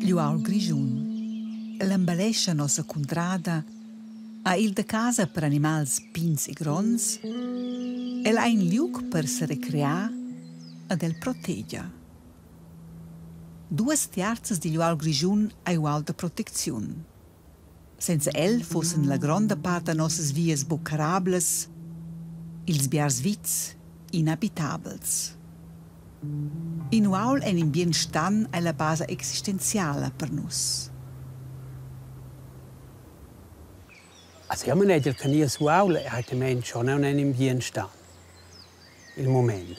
Gl'uaul grischun. El embellescha nossa cuntrada, ha il da casa per animals pigns e gronds, el ha in liug per serecrear ed el protegia. Duas tiarzas digl uaul grischun ei uaul da protecziun. Senza el fussen la gronda part da nossas vias buca carablas, ils biars vitgs inhabitabels. In uaul en in bien stan ei la basa existenziala per nus. Also io manegia che nies uaul è altamente schon en in bien stan. Il mument.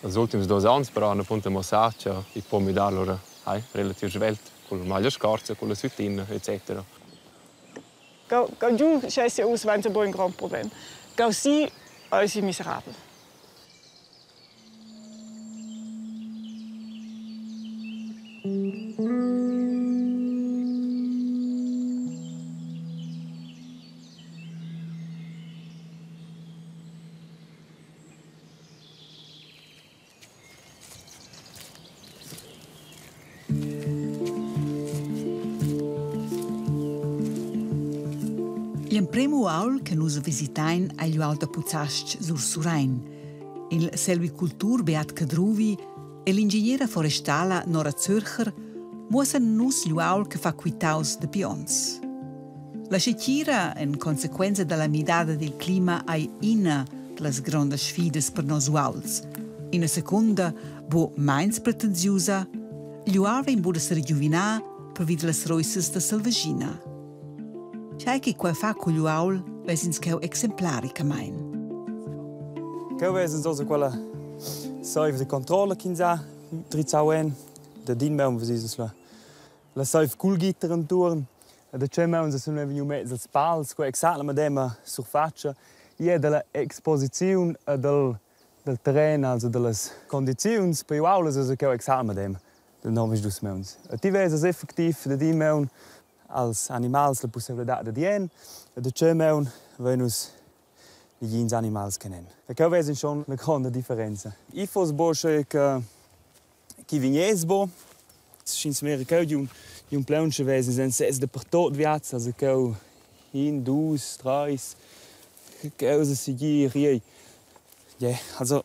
Els ultims dus onns però han appunto muossà cha i po müdar lura hai relativ svelt cul maglia scorza, culla süttina etc. Gau, gau giu schessi uss vainsa buc in grond problem. Gau si eisi miserabel. Gl'emprem uaul che nus visitain ei gl'uaul da Puzzastg sur Surrein. Il selvicultur Beat Cadruvi e l'ingegnera forestala Nora Zürcher muossan nus gl'uaul che fa quitaus dapi onns. La schetgira en consequenza dalla midada dil clima ei ina dallas grondas sfidas per nos uauls. Ina secunda, bu meins pretensiusa, gl'uaul vegn buca seregiuvinar pervi dallas reussas da selvaschina. Tgei che quei fa cugl uaul ves'ins cheu exemplaricamein. Cheu vesens oz quella seiv de controlla ch'ins ha drizzau en. Da din meun vesins la la seiv cul gitter entuorn. Da tscheu mauns sun eu vegniu mez als pals, quei exact la medema surfatscha. I è dalla exposiziun e dal dal terren, also dallas condiziuns per uaulas es cheu exact medem da novis mauns. E ti vesas effectiv da di maun als animals la pussaivladad da dien e da tscheu maun vein nus negins animals che n'en. E cheu vesan schon una gronda differenza. I foss bo sche che chi vigness bo, sch'ins mira cheu giun giun plaun sche vesens en sez dapertot viads, also cheu in, dus, treis, cheu se segir ei. Yeah, also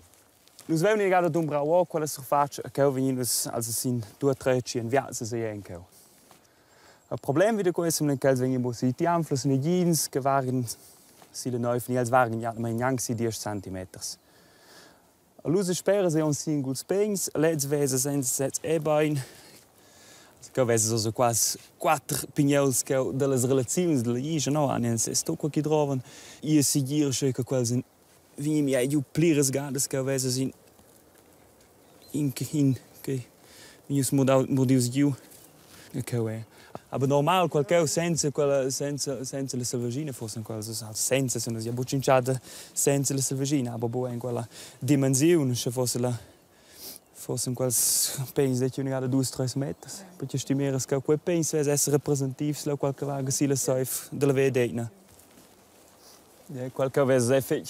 nus vevan inaga dumbrau ora quella surfatscha e cheu vegnin nus also sin due, tre, tschien viads se en cheu. Il problem vi da quei sun ch'els vegnan buca si tianflas negins che vargan silla neiv ni els vargan gnanc si diesch centimeters. Lu sesperas ei aunc singuls pegns, lez vesa senza sez è bein. Cheu vesas oz quasi quatter pigneuls cheu dallas relaziuns dalla Ischa, no, han els sez tut quei che drovan. Ia segir sche che quels ein vegni mi giu pliras gadas cheu vesas in in in che vegnius murdius giu. E cheu è. Aber normal quel cheu senza quella senza senza la selvaschina fussen quels senza sun ja buc tschintschada senza la selvaschina, aber bu en quella dimensiun, sche fosse la fossen quels pegns da una gada dus treis meters. Perché stimeras che quei pegns vess esser representativs la qualche vaga silla seif della vedeina. Ja, quel che vess è fetg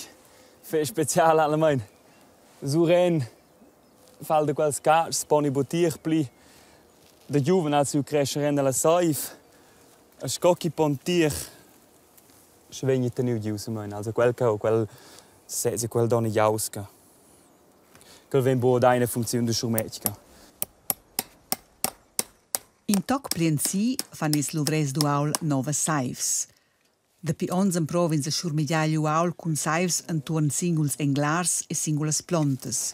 fetg special allemein. Suren fal da quels cas pon i butir pli da giuven als siu crescher en dalla saiv e sco chi pon tier sche vegni teniu giu sumein. Also quel che quel sez e quel dona jausca. Quel vegn buca dar ina funcziun da schurmetg. In toc pliensi fan ils luvrers d'uaul novas saivs. Dapi onns emprov'ins da schurmegiar igl uaul cun saivs entuorn singuls englars e singulas plontas.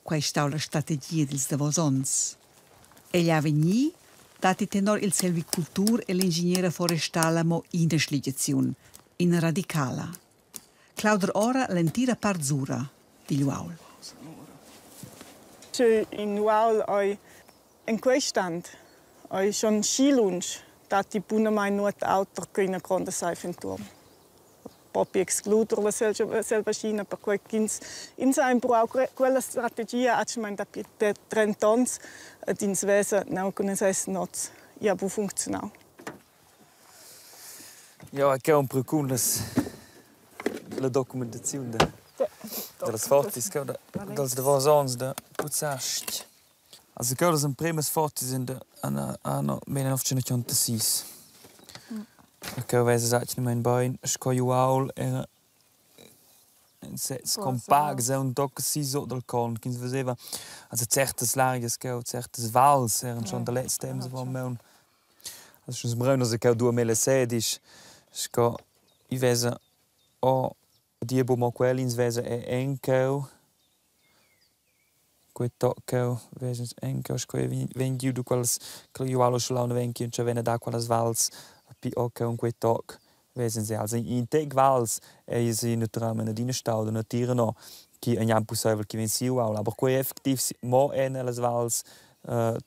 Quei ei stau la strategia dils davos onns. Egl avegnir datti tenor il selvicultur e l'ingegnera forestala mo ina schligiaziun, ina radicala. Clauder ora l'entira part sura digl uaul. Sche in uaul ei En quei stand ei schon schi lunsch datti bunamain nuot auter che ina gronda seiv entuorn. Propi excluder la selvaschina perquei ch'ins ins ha empruau quella strategia atgnamein dapi trent'onns ed ins vesa neu cun ils essen oz ja bu funcziunau. Ja, cheu empru cun las la documentaziun da dallas fotos cheu da dals davos onns da Puzzastg. Also quellas empremas fotos in der anno 1986. Mm. Cheu vesas atgnamein bein sco uaul era in sez compacts e un toc siso dal con ch'ins veseva also certas largias cheu, certas vals eran schon da lez temps avon maun. Also schon sbreunas cheu 2016 sco i vesa o Dir bu mo quel, ins vesa è en cheu. Quei toc cheu ves'ins en cheu sco ei vegn giu da quels quel uaul uschelauna vegn chi entscheiva a dar quellas vals pi o cheu en quei toc ves'ins els. In tec vals ei si naturalmein adina stau da natira no chi ei gnanc pusseivel chi vegn siu uaul, aber quei effectiv mo en ellas vals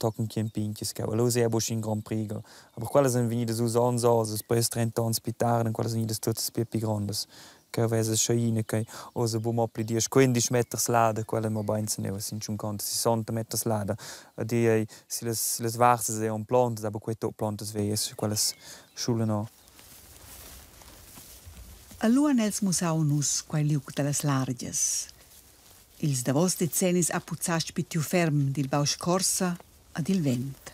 tochen chi ein pintgas cheu. Lu ei buc in grond prighel. Aber quellas ein vegnidas uss onns oz, poi 30 onns pli tard, ein quellas vegnidas tuttas pli pli grondas. Cheu vesas sche ina che oz bu mo pli diesch, quindisch meters lada, quella mo bein seneva sin tschunconta, sissonta meters lada. Ed ei sillas las varsas ei aunc plontas, aber quei tot plontas veglias, quellas schulan no. E lu han els mussau nus quei liug dallas largias. Ils davos decennis ha Puzzastg pittiu ferm dil bausch Corsa ad il vent.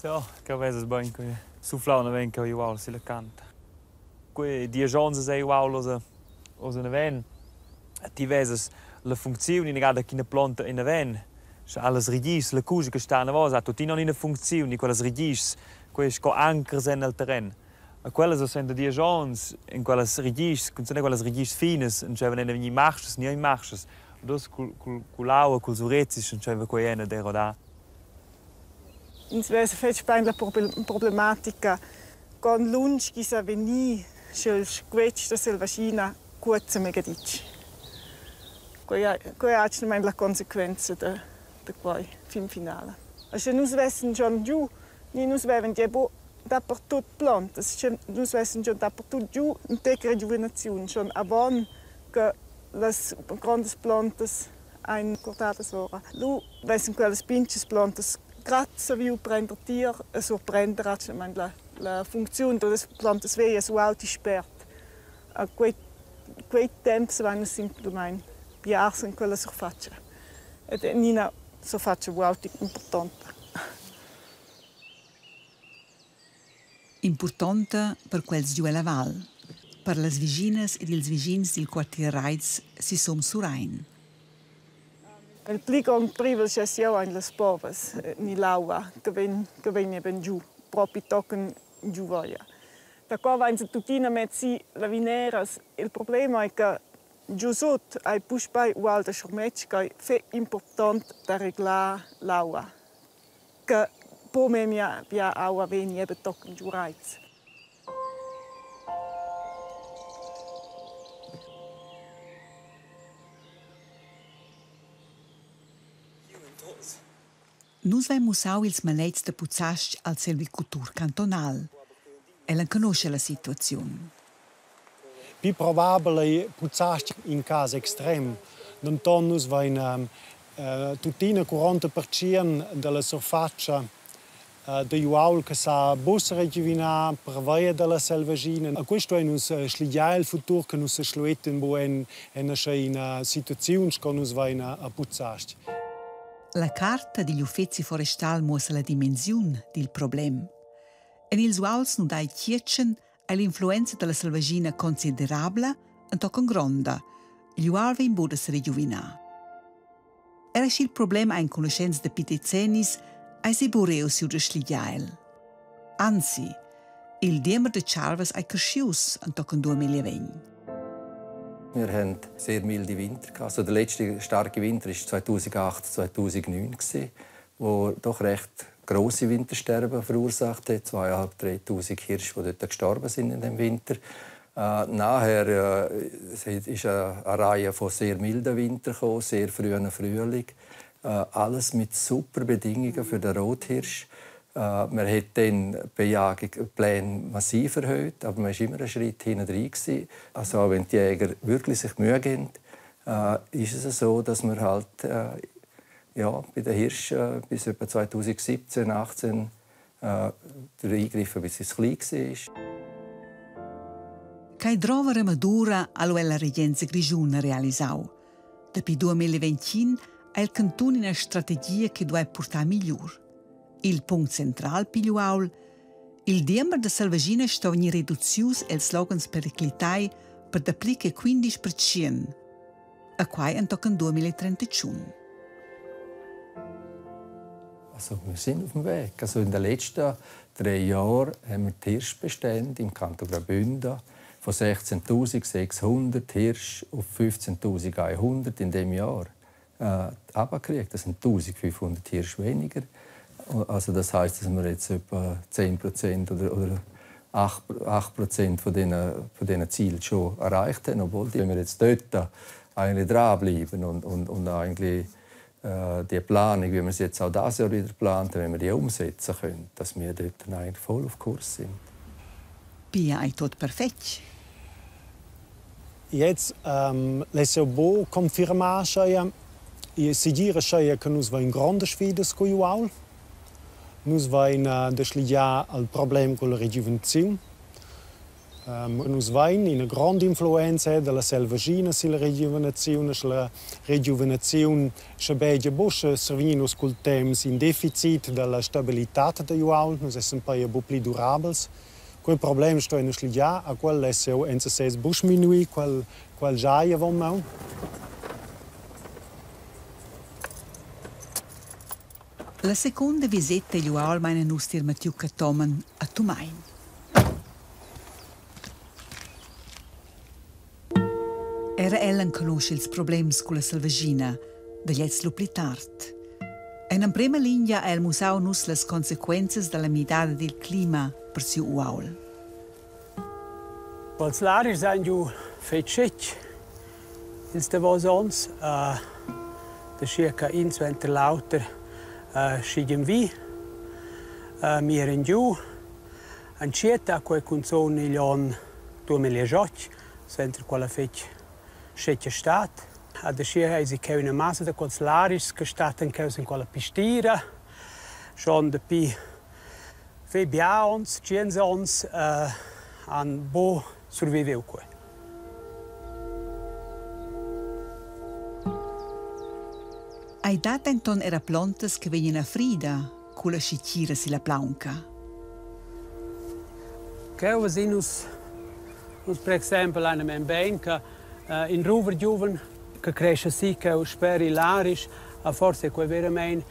Ja, cheu vesas bein quei suflau naven cheu uaul silla canta. Quei diesch onns ei uaul oz oz naven. Ti vesas la funcziun inagada ch'ina plonta ei naven. Sche allas rigischs, la cuscha che sta anavos ha tuttina ina funcziun ni quellas rigischs, quei sco ancras en el terren. A quellas essend da diesch onns in quellas rigischs, cunzun quellas rigischs finas, entscheivan a vegnir marschas ni ein marschas. Und uss cul, cul, cull'aua, culs urezis entscheiva quei en ad erodar. Ins vesa fetg bein la problematica con lunsch chi sa vegnir sch'el squetsch da selvaschina cuozza mega ditg. Quei quei è atgnamain la consequenza da, da quai fin finala. Sche nus vessen schon giu Ni nus vevan gie buc dapertut plontas, sche nus vessen giu dapertut giu in tec regiuvinaziun schon avon che las grondas plontas ein curtadas ora. Lu vessen quellas pintgas plontas grad saviu prender tier e surprender atgnamein la, la funcziun dallas plantas veglias ualti spert. A quei, quei temps vein nus simplamain biars en quella surfatscha. Ed en ina surfatscha ualti impurtonta. Impurtonta per quels giu ella val, per las vischinas ed ils vischins dil quartier Reits sisum Surrein. Il pli grond privel schess jeu ein las povas ni l'aua che vegn che vegn eben giu, propi tochen giu Voia. Da qua vainsa tuttina mez si lavineras. Il problem ei che giusut ei puspei ual da schurmetg ch'ei fetg impurtont da reglar l'aua. Che po memia bia aua vegni eben tochen giu Reits. Nus vein mussau ils maletgs da Puzzastg al selvicultur cantonal. El enconuscha la situaziun. Pli probabel ei Puzzastg in cas extrem. Denton nus vein tuttina 40% dalla surfatscha digl uaul che sa buca regiuvinar pervia dalla selvaschina. A questo ein nus schligiar il futur che nus seschluetten bu en en ina situaziun sco nus vein a Puzzastg. La carta digl uffeci forestal muossa la dimensiun dil problem. En ils uauls nu dai tgietschen ei l'influenza dalla selvaschina considerabla entochen gronda. Igl uaul vegn buca da seregiuvinar. Era sch'il problem ein conuschents dapi decennis, eis ei buc reussiu da sligiar el. Anzi, il diemer da tscharvas ei creschius entochen 2020. Wir haben sehr milde Winter gehabt. Also der letzte starke Winter war 2008, 2009, wo doch recht große Wintersterben verursacht hat. 2'500, 3'000 Hirsche, die dort gestorben sind in dem Winter. Nachher ist eine Reihe von sehr milden Winter gekommen, sehr frühen Frühling. Alles mit super Bedingungen für den Rothirsch. Man hat dann die Bejagung Pläne massiv erhöht, aber man war immer einen Schritt hinten drin. Also auch wenn die Jäger wirklich sich Mühe geben, ist es so, dass man halt ja, bei den Hirschen bis etwa 2017, 2018 der Eingriff ein bisschen zu klein war. Quai drova remadura ha lu la regenza grischuna realisau. Dapi 2021 Ha il cantun ina strategia che duai purtar migliur. Il punct central pigl uaul, il diember da selvaschina sto vegnir reducius els loghens periclitai per dapli che 15%. A quai entochen 2031. Also wir sind auf dem Weg. Also in den letzten 3 Jahren haben wir die Hirschbestände im Kanton Graubünden von 16.600 Hirsch auf 15.100 in dem Jahr runtergekriegt. Das sind 1.500 Hirsche weniger. Also das heißt, dass wir jetzt etwa 10% oder 8% von diesen Zielen schon erreicht haben, obwohl wenn wir jetzt dort eigentlich dranbleiben und eigentlich die Planung, wie wir sie jetzt auch dieses Jahr wieder geplant haben, wenn wir die umsetzen können, dass wir dort eigentlich voll auf Kurs sind. Pia ei tot perfetg. Jetzt less eu bo confirmar scheia e seguir scheia che nus vain grondas sfidas cugl uaul. Nus vain da schligiar al problem con la regiuvenziun. Nus vain ina gronda influenza dalla selvaschina silla regiuvenaziun, sche la regiuvenaziun schabegia buca, survegnin nus cul temps in deficit dalla stabilitad dagl uaul, nus essan pia buc pli durabels. Quei problem stuein nus schligiar, a quel less jeu en sesez buc sminuir, quel giai avon maun. La secunda viseta egl uaul meina nus tier Mattiu Cathomen a Tumein. Era el enconuscha ils problems culla selvaschina, da gliez lu pli tard. En emprema lingia ha el mussau nus las consequenzas dalla midada dil clima per siu uaul. Els larischs han giu fetg schetg ils davos onns, da circa in suenter l'auter schigem vi, mieren giu. Entschiet ha quei cunzun igl onn 2008, suenter quella fetg schetga stad. Ad aschia eisi cheu ina massa da quels larischs che stattan cheu sin quella pistira schon dapi fetg bia onns, tschiens onns, han buc surviviu quei. Ei dat denton era plontas che vegnan a frida culla schitgira silla plaunca. Cheu vesin nus nus per exempel einem bein che in ruver giuven che cresce si cheu sper il larisch, forse quei veramein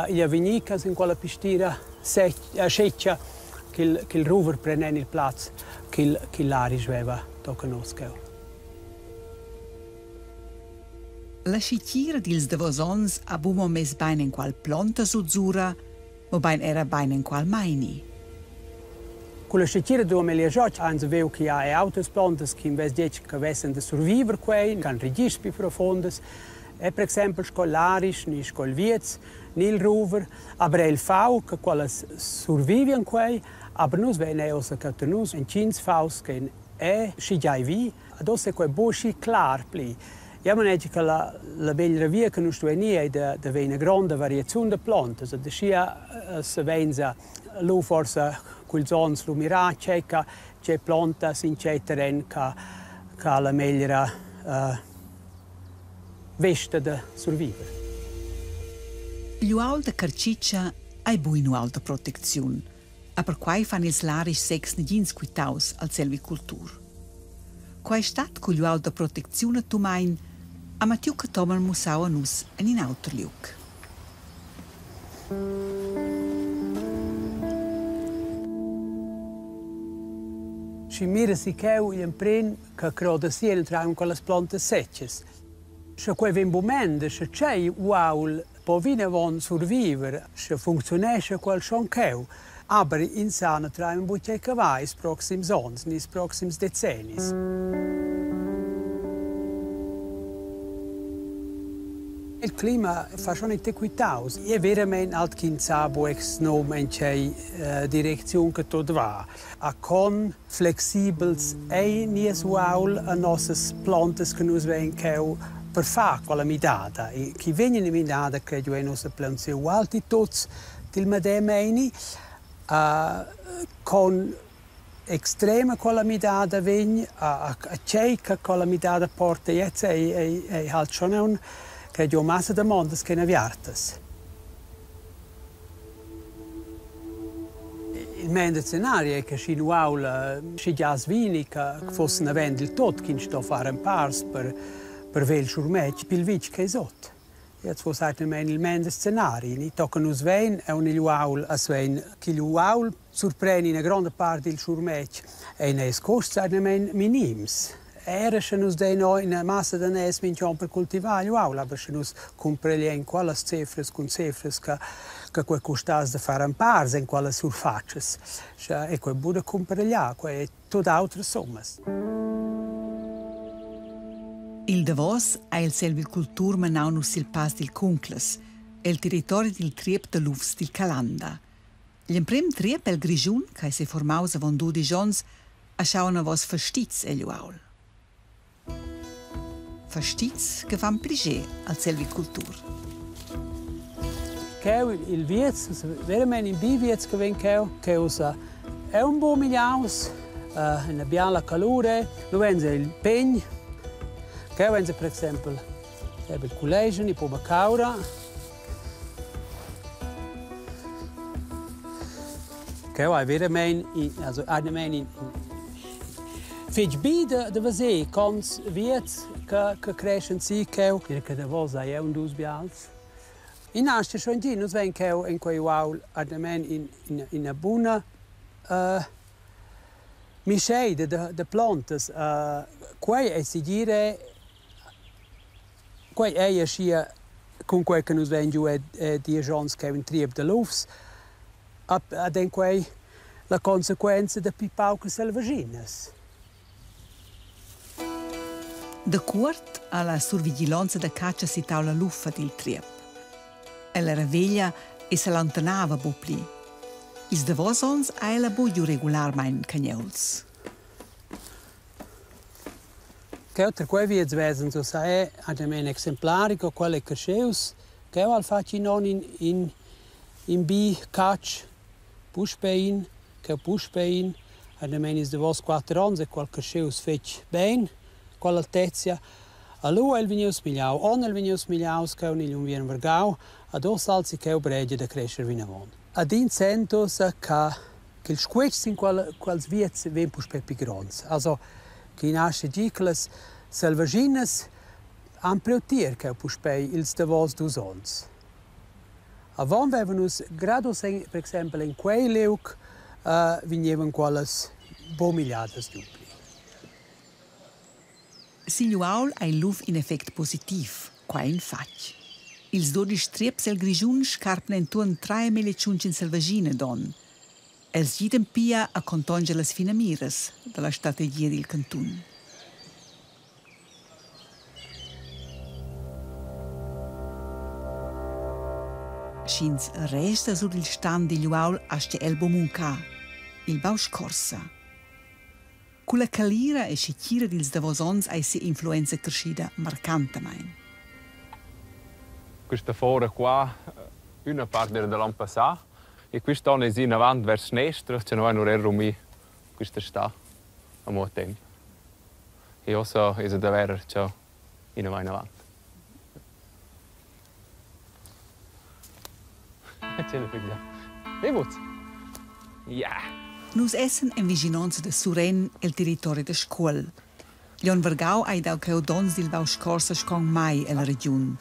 igl avegnir in quella pistira seccia ch'il ruver prenen il plaz ch'il larisch veva tochen oz cheu. La schitgira dils davos onns ha buca mo mess beinenqual plonta sutsura, mobein era beinenqual meini. Culla schitgira duamillia ans veu chi ha autas plantas chi invece detg che vessen da surviver quei, ch'han registers più profondas. E per exempel sco l'arisch ni sco il viez ni il ruver, aber er il fau che quellas survivian quei, aber nus vein eir ussa che nus entgins faus che è schi giai vi, ad ossa è quei buc schi clar pli. Jau manegia che la meglra via che nus stuein ir ei da haver ina gronda variaziun da plantas, ad aschia savein lu forsa culs onns lu mirar tgei che tgei plonta sin tgei terren che che ha la meglra vesta da surviver. Gl'uaul da Cartschitscha ei buc in uaul da protecziun, e perquei fan ils larischs secs negins quitaus al selvicultur. Quei stat cugl uaul da protecziun a Tumein ha Mattiu Cathomen mussau a nus en in auter liug. Schi mira si cheu igl emprim che croda si entrar en quellas plantas secas. Sche quei vegn bument, sche tschei uaul po vinavon surviver, sche funcziunescha quel schon cheu. Aber ins sa naturalmein buc tgei che va ils proxims onns ni ils proxims decennis. Il clima fa schon in tec quitaus. È veramein alt ch'ins sa buc exnum en tgei direcziun che tot va. A con flexibels ei nies uaul a nossas plantas che nus vein cheu per far quella midada. E chi vegn ina midada, credo ei nossa plaunsiu ualti tuts dil medem meini. Con extrema quella midada vegn, a tgei che quella midada porta jetzt, ei halt schon aunc Che giu massa damondas che aviartas. Il mender scenario è che schi uaul schi gias vini che fossen avend il tot ch'ins sto far empars per vel schurmetg pil vitg che sot. Jetzt wo sagt man il mender scenari, ni tocca nus vein e un igl uaul as vein ch'igl uaul surpreni ina gronda part dil schurmetg e neis cuosts ein minims. Era sche nus dein ina massa daners mintg'onn per cultivar igl uaul, aber sche nus cumpregliein quellas cefras cun cefras che quei custass da far empars en quellas surfatschas, sche ei quei buca da cumparegliar, quei ei tut autras summas. Il davos ha il selvicultur menau nus sil pass dil Cunclas, el territori dil triep da lufs dil Calanda. Gl'emprem triep el Grischun, che ei seformaus avon dudisch onns, ha schau anavos fastizs egl uaul. Fastizs che fan plascher al selvicultur. Cheu il viez, verament in bi viez che vegn cheu, che ussa è un buc migliaus, una biala calura, lu vegn il pegn, cheu vegn per exempel il culegian, il puoba caura. Cheu hai veramein also atgnamein in fetg bi da veser cons viets che creschan si cheu. Che davos hai aunc dus bials. In astga schon dir, nus vein cheu en quei uaul atgnamein in ina buna mischeida da plontas. Quei ei segir Quei ei aschia cunquei che nus vein giu diesch onns cheu in triep da lufs ad en quei la consequenza da pli paucas selvaschinas. Dacuort ha la survigilonza da catscha citau la luffa dil triep. Ella era veglia e s'allontanava buc pli. Ils davos onns ha ella buc giu regularmein cagneuls. Cheu ter quei viez vesan ussa è atgnamein exemplarico, quel ei creschius. Cheu ha el fatg in onn in bi catsch, puspei in, cheu puspei in. Atgnamein ils davos quater onns ei quel creschius fetg bein, quell'altezia. Allura ei el vegnius smigliau, onn ei el vegnius smigliaus cheu igl unviern vargau, ad ussa alzi cheu bregia da crescher vinavon. Ad in sent ussa che ch'il squetsch sin quels viets vegn puspei pli gronds. Also ch'i nascha gi che las selvaschinas han priu tier cheu puspei ils davos dus onns. Avon vevan nus grad uss per exempel en quei liug vegnevan quellas bumigliadas giu pli. Sigl uaul ha il luf in effect positiv, quai in fatg. Ils dudisch trieps el Grischun scarpan entuorn 3500 selvaschina d'onn. Els gidan pia a contonscher las finamiras dalla strategia dil cantun. Sch'ins resta sut il stan digl uaul astga el buc muncar. Il bau scorsa. Culla calira e schitgira dils davos onns ei sia influenza creschida marcantamein. Questa fora qua, üna part era da l'an passà e quist'on es inavant vers schnestra, cha no vain eir rumì quista stà amo a temp. E uossa esa da verer cha ina va inavant. Nus essan en vischinonza da Suren el territori da Scuol. Glion vargau ei dau cheu donns dil Bau Scorsa sco mai ella regiun.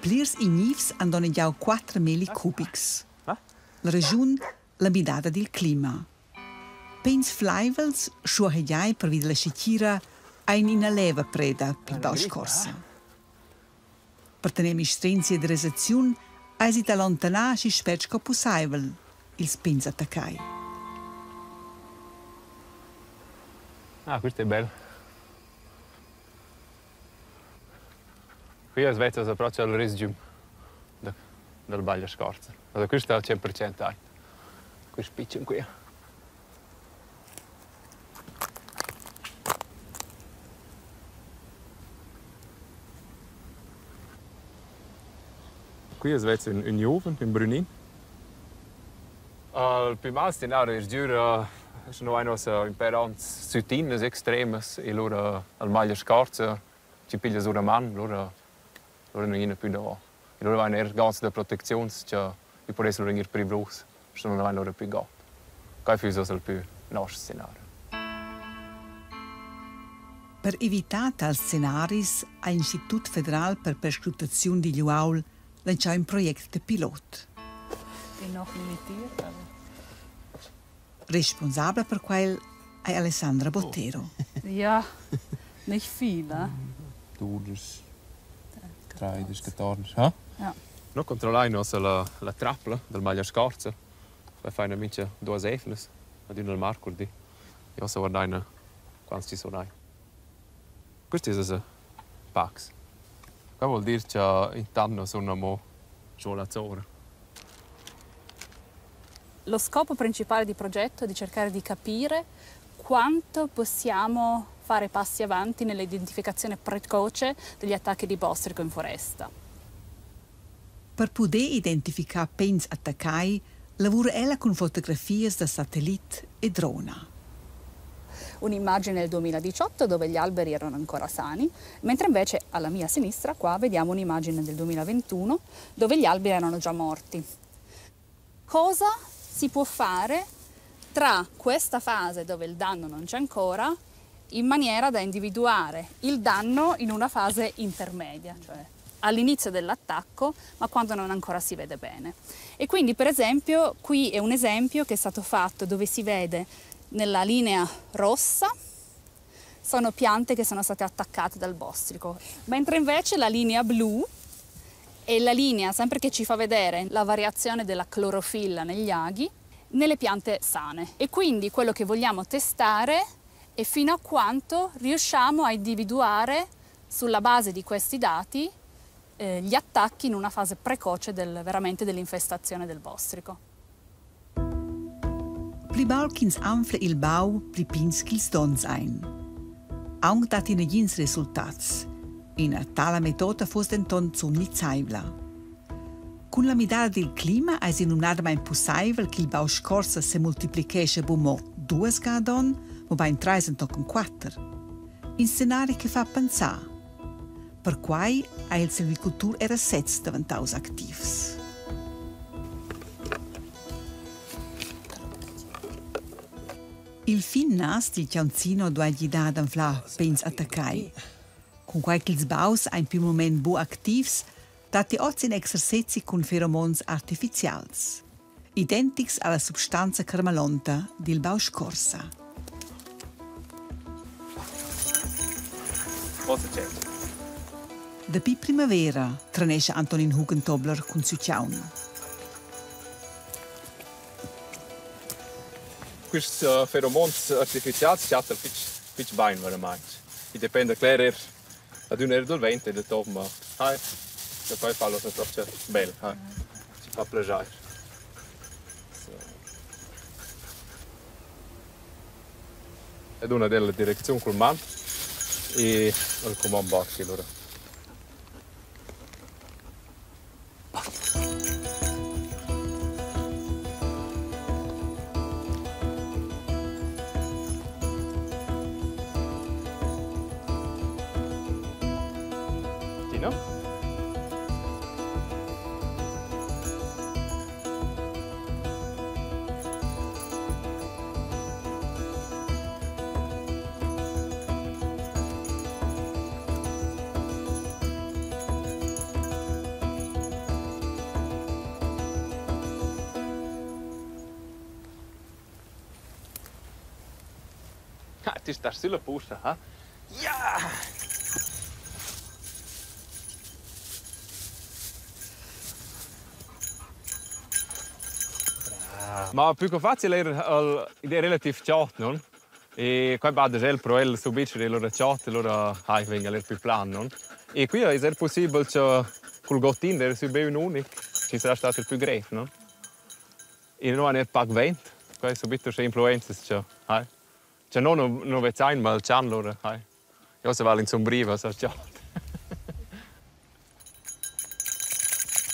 Plirs ignivs han donnegiau quatermilli cubics. La regiun la midada dil clima. Pegns fleivels schuahegiai pervi dalla schitgira ein ina leva preda pil Bau Scorsa. Per tener mistregn sia derasaziun eisi d'allontanar aschi spert sco pusseivel ils pigns attaccai. Ah, questo è bel. Qui as vezza proprio il resgium dal Baglia Scorza. Also questo è al 100% ait. Quist pitschen qui. Qui as vezza ün giuven, ün brünin. Al pü mal stinà es dür scha nu vain uossa ün pêr ons sütinas extremas e lura al maglia scorza chi piglia sura man, lura. Lura nu gnina pü davo. E lura vain eir gods da protecziuns cha i pudess lura gnir privlus, scha nun vain lura pü god. Quai füss uossa il pü nosch scenari. Per evitar tals scenaris ha l'Institut federal per perscrutaziun digl uaul lantschau in project da pilot. Responsabla per quel ei Alessandra Bottero. Ja, nicht viel, ne? 12, 13, 14, ha? Ja. No controllain uossa la, la trapla dal magliascorza. Quai faina mincha duos eivnas ad ün al marcurdi. E uossa guardaina quants chi sun aint. Quist es uossa pacs. Quai voul dir cha intant nu sun amo giò la zora. Lo scopo principale di progetto è di cercare di capire quanto possiamo fare passi avanti nell'identificazione precoce degli attacchi di bostrico in foresta. Per puder identificar pegns attaccai lavura ella cun fotografias da satellit e drona. Un'immagine del 2018 dove gli alberi erano ancora sani, mentre invece alla mia sinistra qua vediamo un'immagine del 2021 dove gli alberi erano già morti. Cosa si può fare tra questa fase dove il danno non c'è ancora in maniera da individuare il danno in una fase intermedia, cioè all'inizio dell'attacco, ma quando non ancora si vede bene. E quindi, per esempio, qui è un esempio che è stato fatto dove si vede nella linea rossa sono piante che sono state attaccate dal bostrico, mentre invece la linea blu è la linea sempre che ci fa vedere la variazione della clorofilla negli aghi nelle piante sane. E quindi quello che vogliamo testare è fino a quanto riusciamo a individuare sulla base di questi dati gli attacchi in una fase precoce del, veramente dell'infestazione del bostrico. Pli baul ch'ins anfla il bau, pli pigns ch'ils donns ein. Aunc datti negins resultats. Ina tala metoda fuss denton zun nizeivla. Cun la midada dil clima eisi numnadamein pusseivel ch'il bau scorsa semultiplichescha buc mo duas ga ad onn, mobein treis entochen quater. In scenari che fa pensar. Perquai ha il silvicultur era sez daventaus activs. Il fin nas dil Chianzino duei gidar ad anflar pegns attaccai. Cunquai ch'ils baus ein pil mument buc activs, datti oz in exercezi cun feromons artificials, identics alla substanza carmalonta dil bau scorsa. Dapi primavera trenescha Antonin Hugentobler cun siu tgaun. Quists feromons artificials chattan fich fich bain veramaing. I dependa cler eir adüna eir dal vent e da tot, ma hai, da quai fa l'otra propcha bel, ha. Chi fa plaschair. So. Ed una della direcziun cul man e al cumond barchi lura. Tina? Ha, ti stas sülla pusa, ha? Ja! Ma plü co facil eir al id è relativ chod, non? E quai bada el pro el subit e lura chod e lura hai vegn el eir plü plan, non? E qui ais eir pussibel cha cul gottin d'eira sü be ün unic, chi sarà stat il plü grev, no? E nu han eir pac vent, quai subit uschè influenzas cha hai. Cha no nu vezzain ma il chan lura hai. Uossa val in sumbriva, sast già.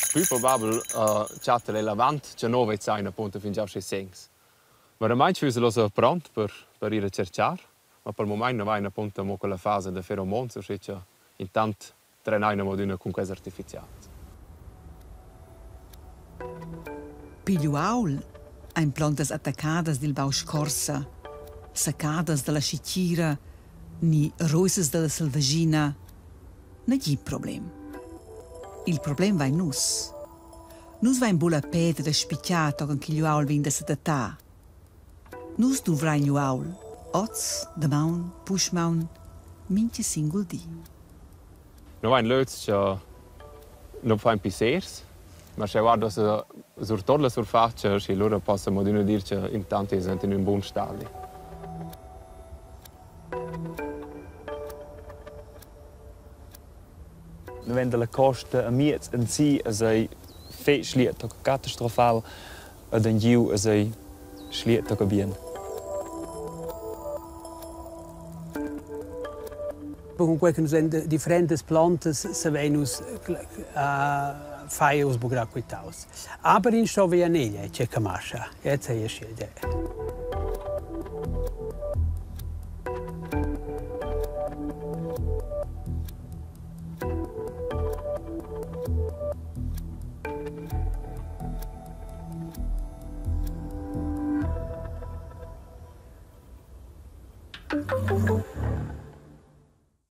Plü probabel chatta el avant cha no vezzain apunto fingià usché segns. Veramaing füss el uossa pront per per ir a tscherchar, ma pel mumaint nu vain apunto amo quella fasa da feromons, uschè cha intant trenain amo adüna cun quels artificials. Pigl uaul ein plontas attaccadas dil bau scorsa, saccadas dalla schitgira ni rosas dalla selvaschina negin problem. Il problem vein nus. Nus vein buca la peda da spitgar tochen ch'igl uaul vegn da s'adattar. Nus duvrein igl uaul oz, damaun, puschmaun, mintga singul di. No vain lös cha non fain pissers, ma sche guardo surtot la surfatscha, schi lura possa adüna dir cha intant es in ün bun stadi. Davent dalla costa amiez ensi es ei fetg schliet tocca catastrofal ed engiu es ei schliet tocca bien. Cunquei che nus vein differentas plantas savein nus far uss buca quitaus. Aber in sto via neglia, tgei che marscha. Jetzt ei aschia.